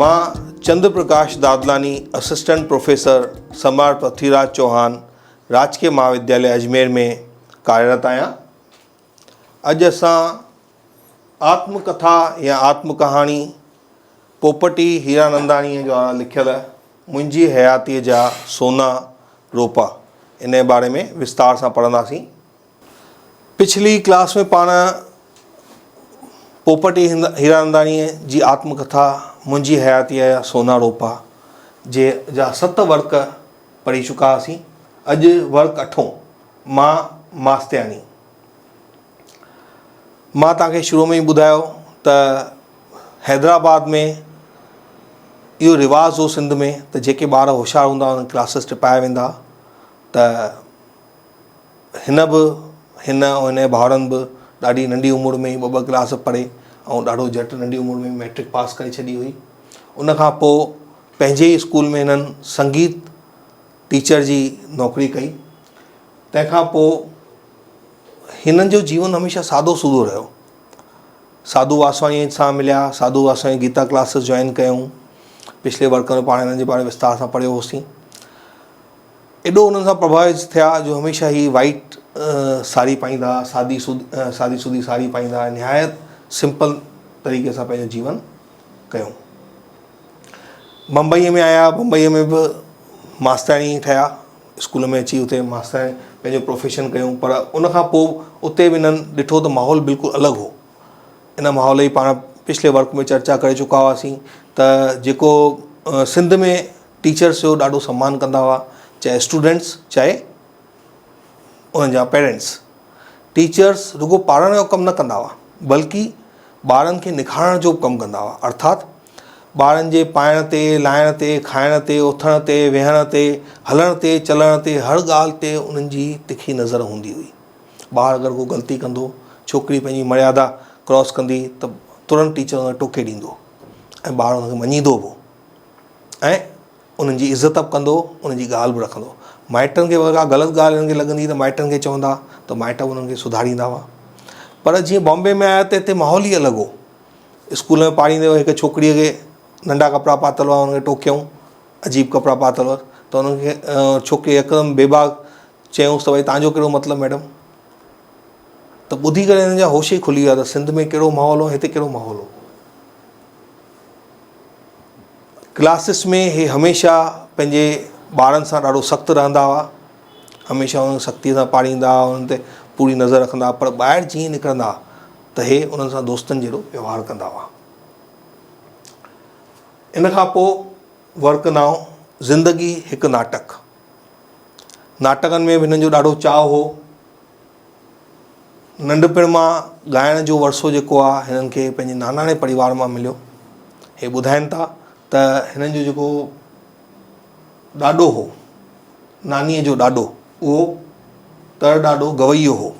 مان Chandar Prakash Dadlani assistant professor سمراٽ پرٿوي راج چوهان راجڪيه مهاودياليه اجمير ۾ ڪاريرت آهيان. اڄ اسان آتم ڪٿا يا آتم ڪهاڻي پوپٽي هيراننداڻيء دوارا لکيل منهنجي حياتيء جا سونا روپا ان جي باري ۾ وستار سان پڙهنداسين. پڇلي ڪلاس ۾ پاڻ پوپٽي هيراننداڻيء جي آتم ڪٿا منهنجي حياتيء جا سونا روپا جي جا ست ورق پڙهي چڪا هئاسين. اڄ ورق اٺون، مان ماستياڻي. مان توهان کي شروع ۾ ئي ٻڌايو ته حيدرآباد ۾ اهو رواج هو سنڌ ۾ ته جيڪي ٻار هوشيار هوندا انهن ڪلاسز ٽپايا ويندا ته هن به هن ۽ هن جي ڀائرن به ڏاڍي ننڍي عمر ۾ ئي ٻه ٻه ڪلاس پڙهي ۽ ڏاڍو جهٽ ننڍي عمر ۾ ميٽرڪ پاس ڪري ڇڏي هئي ان کان پوء پنهنجي ئي اسڪول ۾ هنن سنگيت ٽيچر جي نوڪري ڪئي تنهن کان پوء هنن جو جيون هميشه سادو سودو رهيو. ساڌو واسواڻيء سان مليا، ساڌو واسواڻي گيتا ڪلاسز جوائن ڪيائون. پڇلي ورڪ ۾ پاڻ هنن جي باري ۾ وستار سان پڙهيو هوسين. ايڏو انهن سان پرڀاوت ٿيا جو هميشه هي وائيٽ ساڙهي پائيندا هئا، سادي سادي سودي ساڙهي پائيندا هئا، نهايت سمپل طريقي سان پنهنجو جيون ڪيائون. بمبئيء ۾ آيا، بمبئيء ۾ به ماسترياڻي ٺهيا. اسڪول ۾ اچي اتي ماستر پنهنجو پروفيشن ڪيون پر ان کان پوء اتي به انهن ڏٺو ته ماحول بلڪل الڳ هو ان ماحول جي پاڻ پڇلي ورڪ ۾ چرچا ڪري چڪا هئاسين ته جيڪو سنڌ ۾ ٽيچرس جو ڏاڍو سمان ڪندا هئا چاهي اسٽوڊنٽس چاهي انهن جا پيرنٽس ٽيچرس رڳو پاڙهڻ جو ڪم نه ڪندا هئا بلڪه ٻارن کي نکارڻ جو به ڪم ڪندا هئا ارٿات ٻارن جي پائڻ تي، لائڻ تي، کائڻ تي، اٿڻ تي، ويهڻ تي، هلڻ تي، چلڻ تي هر ڳالهه تي انهن جي تکي نظر هوندي هئي. ٻار اگر ڪو غلطي ڪندو، ڇوڪري پنهنجي مريادا ڪراس ڪندي ته ترنت ٽيچر ان کي ٽوڪي ڏيندو ۽ ٻار ان کي مڃيندو به هو ۽ انهن جي عزت به ڪندو هو، انهن جي ڳالهه به رکندو هو. مائٽن کي اگر ڪا غلط ڳالهه انهن کي لڳندي ته مائٽن کي چوندا ته مائٽ به انهن کي سڌاريندا هئا. پر جيئن بامبي ۾ آيا ته هتي ماحول ئي الڳ هو. اسڪول ۾ پاڙهيندي هڪ ڇوڪريء کي ننڍا ڪپڙا پاتل هئا، ان کي ٽوڪيائون، عجيب ڪپڙا پاتل هئس ته ان کي ڇوڪريء يڪدم بيباڪ چيائونس ته ڀئي توهان جو ڪهڙو مطلب ميڊم؟ ته ٻڌي ڪري هنن جا هوش ئي کلي ويا ته سنڌ ۾ ڪهڙو ماحول هو ۽ هتي ڪهڙو ماحول هو. ڪلاسز ۾ هي هميشه پنهنجي ٻارن سان ڏاڍو سخت رهندا هئا هميشه انهن کي سختيء سان پاڙهيندا هئا انهن تي پوري نظر رکندا هئا پر ٻاهر جيئن نڪرندا هئا ته هي انهن سان دوستن جهڙو ويوهار ڪندا هئا ان کان پوء ورڪ نائون زندگي هڪ ناٽڪ ناٽڪن ۾ به هنن جو ڏاڍو چاهه هو ننڍپڻ مان ڳائڻ جو ورثو جيڪو آهي هنن کي پنهنجي ناناڻي پريوار مان مليو. هي ٻڌائين ٿا ته هنن جو جيڪو ڏاڏو هو، نانيء جو ڏاڏو، اهو تڙ ڏاڏو گويو هو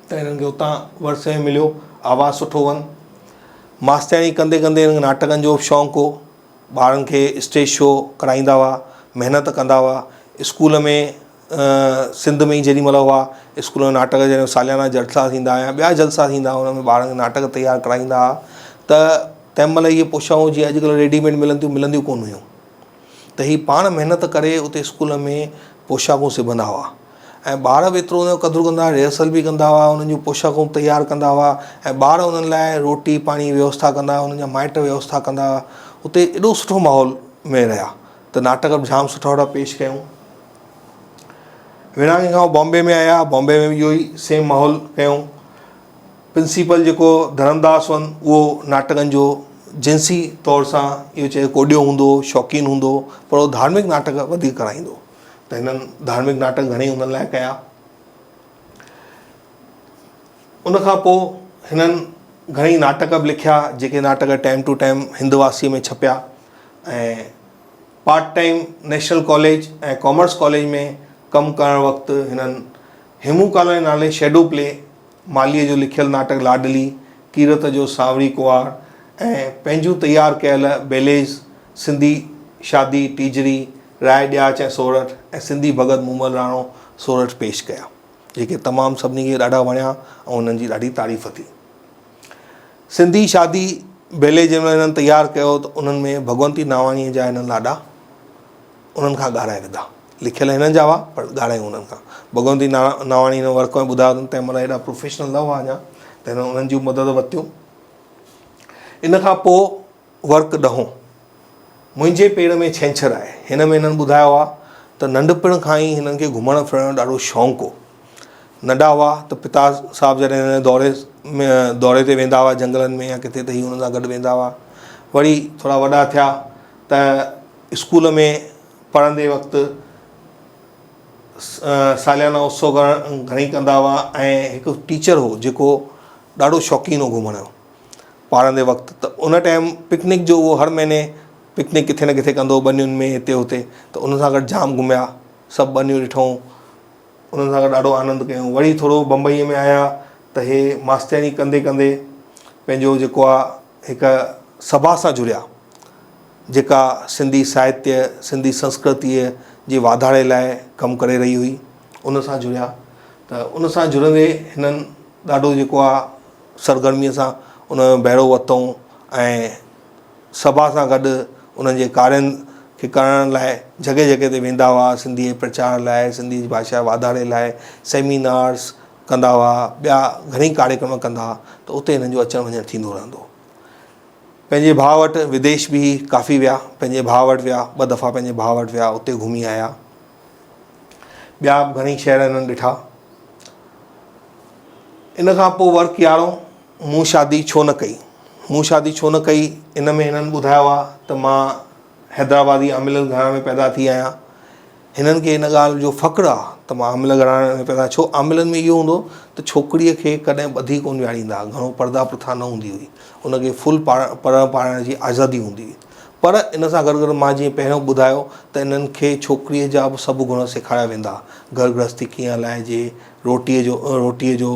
ته هنن کي اتان ورثي ۾ مليو. آواز سٺو هئن. ماسترياڻي ڪندي ڪندي هنن کي ناٽڪن جو به شوق هو. ٻارن کي اسٽيج شو ڪرائيندا هئا، محنت ڪندا هئا. اسڪول ۾ سنڌ ۾ ئي جيڏي مهل هئا اسڪول ۾ ناٽڪ جڏهن ساليانا جلسا ٿيندا يا ٻيا جلسا ٿيندا هئا ان ۾ ٻارن کي ناٽڪ تيار ڪرائيندا هئا ته تنهن مهل اهي پوشاڪون جيئن اڄڪلهه ريڊي ميڊ ملن ٿيون ملنديون ڪونه هيون ته هي پاڻ محنت ڪري اتي اسڪول ۾ پوشاڪون سبندا هئا ۽ ٻار به ايترو ان جو قدر ڪندا هئا ريهرسل به ڪندا هئا انهن جون پوشاڪون تيار ڪندا هئا ۽ ٻار انهن لاء روٽي پاڻي ويوسٿا ڪندا هئا انهن جا مائٽ ويوسٿا ڪندا هئا اتي ايڏو سٺو ماحول ۾ رهيا ته ناٽڪ به جام سٺا سٺا پيش ڪيائون. ورهاڱي کان پوء بامبي ۾ آيا، بامبي ۾ به اهو ئي سيم ماحول ڪيائون. پرنسپل جيڪو ڌرمداس هئن اهو ناٽڪن جو جنسي طور سان اهو چئي ڪوڏيو هوندو هو، شوقين هوندو هو، پر اهو ڌارمڪ ناٽڪ وڌيڪ ڪرائيندو هو ته هنن ڌارمڪ ناٽڪ گهڻيئي انهن لاء ڪيا. ان کان پوء هنن گهڻيئي ناٽڪ به لکيا، جيڪي ناٽڪ ٽائيم ٽو ٽائيم هندواسيء ۾ ڇپيا ۽ part time national college ۽ commerce college ۾ ڪم ڪرڻ وقت هنن هيمون ڪالاڻي نالي شيڊو پلي، مالهيء جو لکيل ناٽڪ لاڏلي، ڪيرت جو سانوري ڪنوار ۽ پنهنجون تيار ڪيل بيليز سنڌي شادي، ٽيجڙي، راء ڏياچ ۽ سورٺ ۽ سنڌي ڀڳت مومل راڻو سورٺ پيش ڪيا، جيڪي تمام سڀني کي ڏاڍا وڻيا ۽ انهن جي ڏاڍي تعريف ٿي. سنڌي شادي بيلي جنهن مهل هنن تيار ڪيو ته انهن ۾ ڀڳونتي ناواڻيء جا هنن لاڏا انهن کان ڳارائي وڌا. لکيل هنن جا هئا پر ڳارايون انهن کان. ڀڳونتي ناواڻي هن ورڪ ۾ ٻڌايو اٿن تنهن مهل ايڏا پروفيشنل نه هئا اڃا ته هنن انهن جون مدد ورتيون. ان کان پوء ورڪ ڏهون منهنجي پير ۾ ڇينڇر آهي. هن ۾ هنن ٻڌايو آهي ته ننڍپڻ کان ئي هنن کي گهمڻ ڦرڻ جو ڏاڍو شوق هو. ننڍا هئا ته پتا صاحب جڏهن هن دوري ۾ دوري تي ويندا هئا جنگلن ۾ يا ڪٿي ته هي هنن سان گڏ ويندا هئا. وري ٿورا وڏا ٿيا ته اسڪول ۾ پڙهندي وقت ساليانه اتسو گهڻي ڪندا هئا ۽ هڪ ٽيچر هو جيڪو ڏاڍو شوقين هو گهمڻ جو. پاڙهندي وقت ته ان ٽائيم پڪنڪ جو اهو هر مهيني پڪنڪ ڪٿي نه ڪٿي ڪندو هو ٻنين ۾ هتي هتي ته ان سان گڏ جام گهميا سڀ ٻنيون ڏٺئون انهن سان گڏ ڏاڍو آنند ڪيائون وري ٿورو بمبئيء ۾ آيا ته هي ماستياڻي ڪندي ڪندي پنهنجو جيڪو آ هڪ سڀا سان جڙيا جيڪا سنڌي ساهتيه سنڌي سنسڪرتيء جي واڌاري لاء ڪم ڪري رهي هئي ان سان جڙيا ته ان سان جڙندي هنن ڏاڍو جيڪو آ سرگرميء سان ان جو بهرو ورتائون ۽ سڀا سان گڏ انهن جي ڪارين کي ڪرڻ لاء جڳهه جڳهه تي ويندا هئا، سنڌيء جي پرچار لاء، سنڌي ڀاشا جي واڌاري لاء سيمينارس ڪندا هئا، ٻيا گهڻيئي ڪاريڪرم ڪندا هئا ته اتي هنن جو اچڻ وڃڻ ٿيندو رهندو هو. پنهنجي ڀاء وٽ وديش به ڪافي ويا، پنهنجي ڀاء وٽ ويا، ٻه دفعا پنهنجي ڀاء وٽ ويا، اتي گهمي آيا. ٻيا به گهڻيئي شهر هنن ڏٺا. ان کان پوء ورڪ يارو مون شادي ڇو نه ڪئي؟ مون شادي ڇو نه ڪئي؟ ان ۾ هنن ٻڌايو آهي ته مان حيدرآبادي عاملن گهراڻي ۾ پيدا ٿي آهيان. هنن کي ان ڳالهه جو فخر آهي ته مان عامل گهراڻي ۾ پيدا ڇو عاملن ۾ اهو هوندو ته ڇوڪريء کي ڪڏهن ٻڌي ڪونه ويهاريندا هئا، گهڻو پردا پرٿا نه هوندي هئي، ان کي فل پڙهڻ پاڙهڻ جي آزادي هوندي هئي. پر ان سان گڏ گڏ مان جيئن پهريون ٻڌايو ته انهن کي ڇوڪريء جا به سڀ گڻ سيکاريا ويندا، گهر گرهستي ڪيئن هلائجي، روٽيء جو روٽيء جو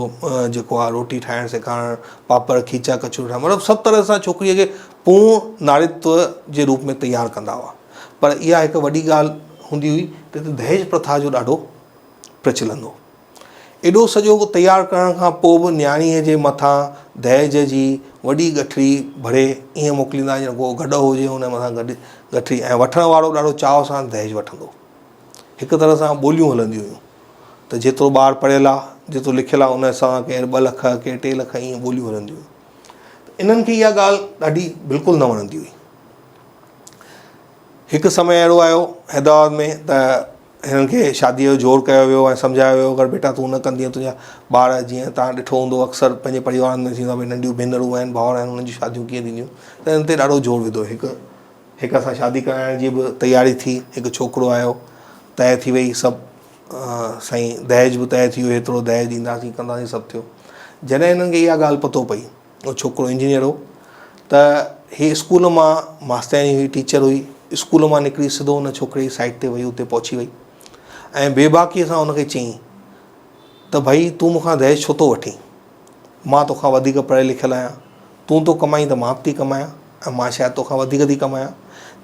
جيڪو آهي روٽي ٺاهڻ سيکارڻ، پاپڙ کيچا ڪچريون ٺاهڻ مطلب سڀ طرح سان ڇوڪريء کي پورڻ ناريتو جي روپ ۾ تيار ڪندا هئا. پر اها هڪ وڏي ڳالهه هوندي هئي ته هتي دهيج پرٿا جو ڏاڍو پرچلن هو. ايڏو سڄو تيار ڪرڻ کان پوء به نياڻيء جي مٿان دهيج جي وڏي ڳٺڙي ڀري ائين موڪليندا ڄڻ ڪو گڏهه هجي ان مٿان گڏ ڳٺڙي ۽ وٺڻ وارو ڏاڍو چاء سان دهيج وٺندو. هڪ طرح سان ٻوليون هلنديون هيون ته جيترو ٻار پڙهيل آ جيترو لکيل آ ان حساب سان ڪير ٻه لک ڪير ٽي لک ائين ٻوليون هلنديون هيون. ته انهن کي اها ڳالهه ڏاڍي بلڪل نه وڻندي هئي. هڪ سمي اهڙو آيو حيدرآباد ۾ ته هنن کي شاديء جو زور ڪيو ويو ۽ سمجهايو ويو اگر بيٽا تون نه ڪندينء تنهنجا ٻار جيئن توهان ڏٺو هوندو اڪثر پنهنجي پريوارن ۾ ٿيندو آهي ڀئي ننڍيون ڀينرون آهن ڀائر آهن انهن جون شاديون ڪيئن ٿينديون ته هنن تي ڏاڍو زور وڌو هڪ هڪ سان شادي ڪرائڻ جي به تياري ٿي هڪ ڇوڪرو آيو طئي ٿي وئي سڀ سائين دهيج به طئي ٿي ويو هيترو دهيج ڏينداسين ڪنداسين سڀ ٿيو جڏهن هنن کي اها ڳالهه پتو پئي اهو ڇوڪرو انجنيئر هو ته هي اسڪول مان ماسترياڻي هئي ٽيچر هئي اسڪول مان نڪري سڌو ان ڇوڪري جي سائيٽ تي وئي اتي پهچي وئي ۽ بيباڪيء سان ان کي چيائين ته ڀئي تون مون کان دهيج ڇو ٿو وٺين مان توکان وڌيڪ پڙهيل لکيل آهيان تون ٿو ڪمائين ته مان به ٿي ڪمايان ۽ مان شايد توکان وڌيڪ ٿي ڪمايان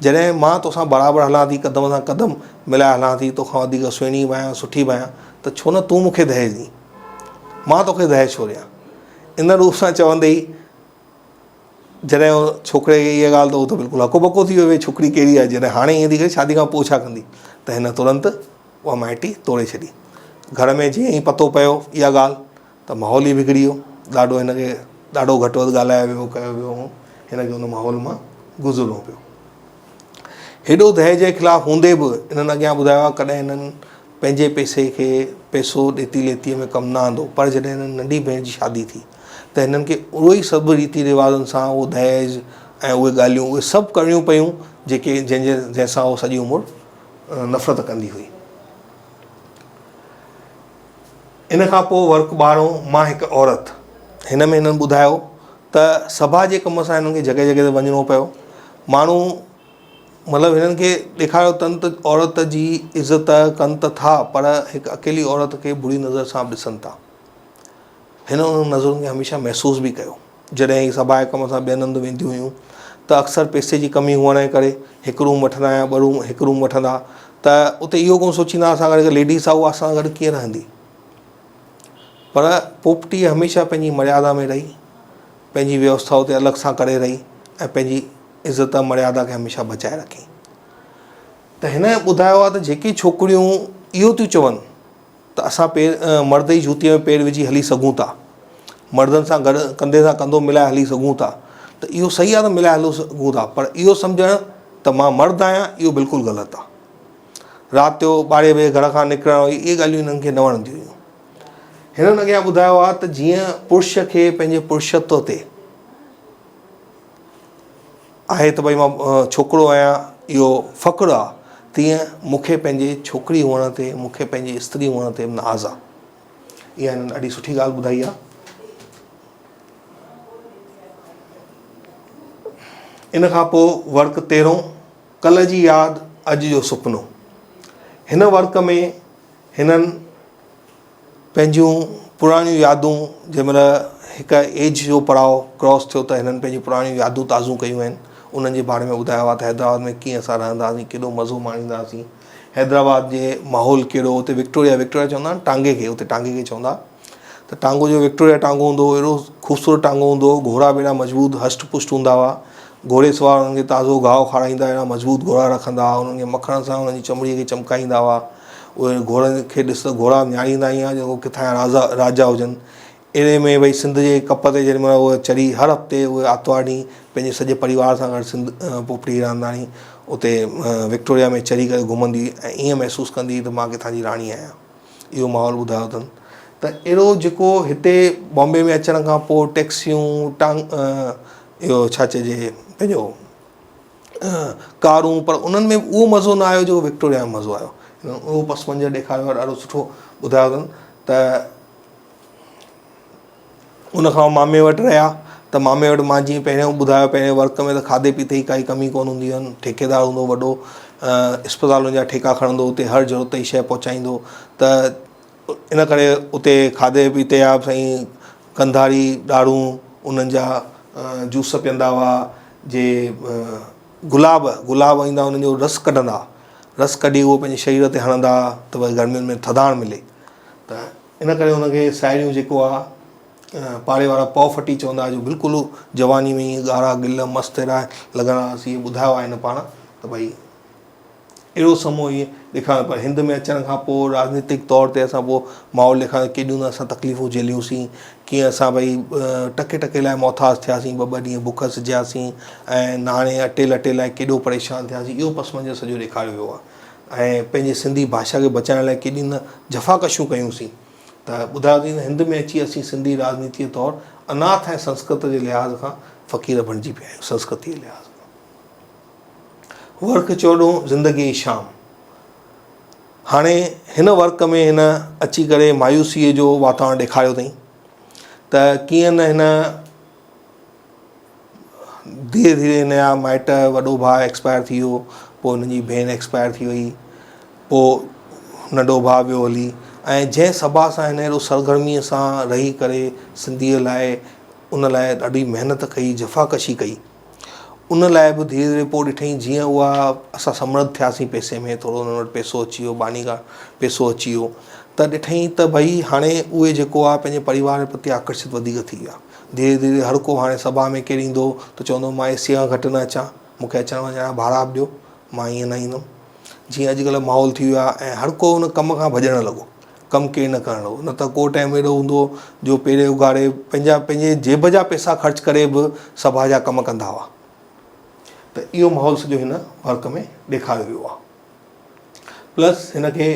جڏهن مان توسان برابر هلان ٿي قدم سان قدم ملائي هلان ٿي توکان وڌيڪ سهڻي به آهيان سٺي به آهيان ته ڇو نه تون مون کي دهيج ڏين مان توکي دهيج ڇو ڏيان ان روپ سان چوندي ئي جڏهن هو ڇوڪري کي اها ڳالهه ته هو ته بلڪل هڪو ٻڪو ٿي ويو ڀئي ڇوڪري ڪهڙي آهي جڏهن هاڻي ائين ٿي ڪري شادي کان پوء ڇا ڪندي ته هن ترنت اها مائٽي توڙي ڇڏي گهر ۾ جيئن ئي پتو پيو اها ڳالهه ته ماحول ئي بگڙي ويو ڏاڍو هن کي ڏاڍو گهٽ وڌ ڳالهايو ويو ڪيو ويو هن کي ان ماحول مان گذرڻو پيو هيڏو دهيج جي خلاف هوندي به انهن اڳيان ٻڌايو آهي ڪڏهن هنن پنهنجي پئسي کي پئسو ڏيتي ليتيء ۾ ڪم نه آندو پر جڏهن هنن ننڍي ڀيڻ جي شادي ٿي ته هنن کي اهو ئي سڀ ريتي رواجن سان اهو دهيج ۽ اهي ڳالهيون اهي سڀ ڪرڻيون پيون جيڪي جنهن جي جنهن سان هو سڄي عمر نفرت ڪندي هئي. ان کان پوء ورق ٻارهون مان هڪ عورت هن ۾ هنن ٻڌايو ته سڀا جي ڪم سان هنن کي جڳهه جڳهه تي وڃڻو پيو ماڻهو مطلب هنن کي ڏيکاريو اٿن ته عورت جي عزت ڪن ته ٿا پر هڪ اڪيلي عورت کي بري نظر سان به ڏسن ٿا. هن انهن نظرن کي هميشه محسوس به ڪيو. جڏهن هي سڀاء ڪم سان ٻين هنڌ وينديون هيون ته اڪثر پئسي جي ڪمي هئڻ جي ڪري هڪ روم وٺندا يا ٻه روم هڪ روم وٺندا ته اتي اهو ڪونه سوچيندا اسان گڏ هڪ ليڊيز آهي اها اسان سان گڏ ڪيئن رهندي. پر پوپٽي هميشه پنهنجي مريادا ۾ رهي. پنهنجي ويوسٿا اتي الڳ سان ڪري رهي. ۽ پنهنجي عزت مريادا کي هميشه بچائي رکي. ته هن ٻڌايو آهي ته جيڪي ڇوڪريون اهو ٿيون چون ته اسان پير مرد جي جوتيء ۾ پير وجهي هلي سگهون ٿا، مردن سان گڏ ڪنڌي سان ڪنڌو ملائي هلي سگهون ٿا ته اهو صحيح آهي ته ملائي هلو سگهون ٿا پر اهو سمجهڻ ته مان مرد آهيان اهو بلڪل غلط آهي. رات جو ٻارهين بجي گهر کان نڪرڻ اهي ڳالهيون هنن کي نه وڻنديون هيون. هنن اڳيان ٻڌايو آهي ته جيئن پرش کي پنهنجي پرشتو تي آهي ته ڀئي مان ڇوڪرو آهيان اهو فخر آهي تيئن مون کي پنهنجي ڇوڪري هئڻ تي مون کي پنهنجي استري هئڻ تي به ناز آهي. اها هنن ڏاڍي سٺي ڳالهه ٻڌائي آهي. ان کان پوء ورق تيرهون ڪلهه جي ياد اڄ جو سپنو هن ورق ۾ هنن پنهنجون پراڻيون يادون جنهن مهل هڪ ايج جو پڙاء ڪراس ٿيو ته هنن پنهنجون پراڻيون يادون تازون ڪيون آهن انهن جي باري ۾ ٻڌايو آهي ته حيدرآباد ۾ ڪيئن اسان رهندا هئاسين ڪيڏو مزو ماڻيندا هئاسين حيدرآباد جي ماحول ڪهڙو اتي وڪٽوريا وڪٽوريا چوندا آهن ٽانگي کي اتي ٽانگي کي چوندا ته ٽانگو جو وڪٽوريا ٽانگو هوندو هو اهڙو خوبصورت ٽانگو هوندو هو گهوڙا به اهڙا مضبوط هشٽ پشٽ هوندا هئا گهوڙي سوار انهن کي تازو گاهه کارائيندا اهڙا مضبوط گهوڙا رکندا هئا انهن کي مکڻ سان انهن جي چمڙي کي چمڪائيندا هئا اهي گهوڙن کي ڏس ته گهوڙا نهاريندا ائين هئا جيئن ڪٿان جا راجا راجا هجن اهڙي ۾ ڀئي سنڌ جي ڪپ تي جيڏي مهل اهي چڙهي هر هفتي اهي آتوار ڏينهن پنهنجي سڄي پريوار سان گڏ سنڌ پوپٽي هيراننداڻي اتي وڪٽوريا ۾ چڙهي ڪري گهمندي ۽ ائين محسوس ڪندي ته مان ڪٿان جي راڻي آهيان اهو ماحول ٻڌايو اٿن ته اهڙو جيڪو هتي بامبي ۾ اچڻ کان پوء ٽيڪسيون ٽانگ اهو ڇا چئجي پنهنجو ڪارون پر انهن ۾ اهو مزو نه آيو جيڪو وڪٽوريا ۾ مزو آيو اهو پس منظر ڏيکاريو آهي ڏاڍو سٺو ٻڌايو اٿن ته ان کان مامي وٽ رهيا ته مامي وٽ مان جيئن پهريون ٻڌايو پهرين ورڪ ۾ ته کاڌي پيتي جي ڪائي ڪمي ڪونه هوندي هئن ٺيڪيدار هوندو وڏو اسپتالن جا ٺيڪا کڻندو اتي هر ضرورت جي شيء پهچائيندو ته ان ڪري اتي کاڌي پيتي جا سائين ڪنڌاري ڏاڙهون انهن جا جوس پيئندا هئا جي گلاب گلاب ايندا انهن جو رس ڪڍندا رس ڪڍي اهو پنهنجي شرير تي هڻندا ته وري گرمين ۾ ٿڌاڻ ملي ته ان ڪري هن کي ساهيڙيون جيڪو آ پاڙي وارا پؤ ڦٽي چوندا هئا جو بلڪل جواني ۾ ائين ڳاڙها ڳل مست اهڙا لڳندا هئاسين اهو ٻڌايو آهي هن پاڻ ته ڀئي اهڙو سمو ائين ڏيکاريو پر هند ۾ اچڻ کان پوء راجنيتڪ طور تي اسان پوء ماحول ڏيکاريو ڪيڏيون نه اسان تڪليفون جهليونسين ڪيئن اسان ڀئي ٽڪي ٽڪي لاء محتاج ٿياسين ٻه ٻه ڏينهن بک سجهياسين ۽ ناڻي اٽي لٽي لاء ڪيڏو پريشان ٿياسين اهو پس منظر سڄو ڏيکاريو ويو آهي ۽ پنهنجي سنڌي ڀاشا کي بچائڻ لاء ڪيڏي نه جفاڪشيون ڪيون سين ته ٻڌايو اٿئي ته هند ۾ اچي اسين سنڌي راجنيتيء طور اناٿ ۽ سنسڪرت جي لحاظ کان فقير بڻجي پيا آهيون سنسڪرتيء جي لحاظ کان. ورق چوڏهون زندگيء جي شام هاڻي هن ورق ۾ هن اچي ڪري مايوسيء جو واتاورڻ ڏيکاريو اٿئي ته ڪيئن نه هن ڌيري ڌيري هن جا مائٽ وڏو ڀاء ايڪسپائر ٿي ويو پوء هن جي ڀيڻ ايڪسپائر ٿي وئي پوء ننڍو ڀاء ويو هلي ۽ جنهن سڀاء سان هن ايڏو سرگرميء سان رهي ڪري سنڌيء لاء ان لاء ڏاڍي محنت ڪئي جفاڪشي ڪئي ان لاء به ڌيري ڌيري پوء ڏٺائين جيئن اها اسان سمرڌ ٿياسين پئسي ۾ ٿورو هنن وٽ پئسو اچي ويو باني کان پئسو اچي ويو ته ڏٺائين ته ڀئي هاڻي اهي جيڪو آهي پنهنجي پريوار پرتي آڪرشت وڌيڪ ٿي ويا ڌيري ڌيري هر ڪو هاڻي سڀا ۾ ڪير ايندو هو ته چوندو هو مان اي سيء کان گهٽ نه اچان، مون کي اچڻ وڃڻ جا ڀاڙا به ڏيو، مان ائين نه ايندم. جيئن اڄڪلهه ماحول ٿي ويو آهي ۽ هر ڪو ان ڪم کان ڀڄڻ لڳو، ڪم ڪير نه ڪرڻ لڳو، نه ته ڪو ٽائيم اهڙو هوندو هو جو پيري اگهاڙي پنهنجا پنهنجي جيب جا پئسا خرچ ڪري به سڀا جا ڪم ڪندا هئا. ته اهو ماحول سڄو هن ورڪ ۾ ڏيکاريو ويو آهي. پلس هن کي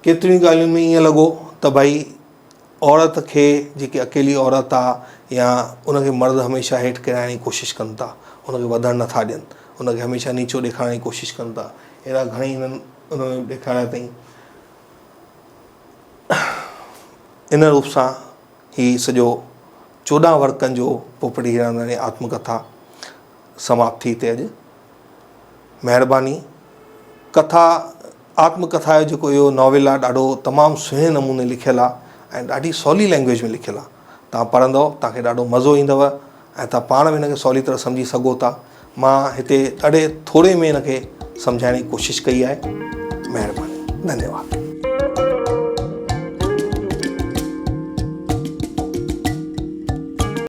ڪيتريون ڳالهين ۾ ائين لڳو ته ڀئي عورت کي جيڪي اڪيلي عورت آ يا ان کي مرد هميشه هيٺ ڪيرائڻ جي ڪوشش ڪن ٿا ان کي وڌڻ نٿا ڏين ان کي هميشه نيچو ڏيکارڻ جي ڪوشش ڪن ٿا اهڙا گهڻئي هنن ان ۾ ڏيکاريا اٿئي ان روپ سان هي سڄو 14 ورقن جو پوپٽي هيراننداڻي آتم ڪٿا سماپت ٿي هتي اڄ مهرباني ڪٿا آتم ڪٿا جو جيڪو اهو ناول آهي ڏاڍو تمام سهڻي نموني لکيل آهي ۽ ڏاڍي سولي لينگويج ۾ لکيل آهي توهان پڙهندؤ توهان کي ڏاڍو مزو ايندو ۽ توهان پاڻ به هن کي سولي طرح سمجهي سگهو ٿا مان هتي ڏاڍي ٿوري ۾ هن کي سمجهائڻ جي ڪوشش ڪئي آهي مهرباني ڌنيواد.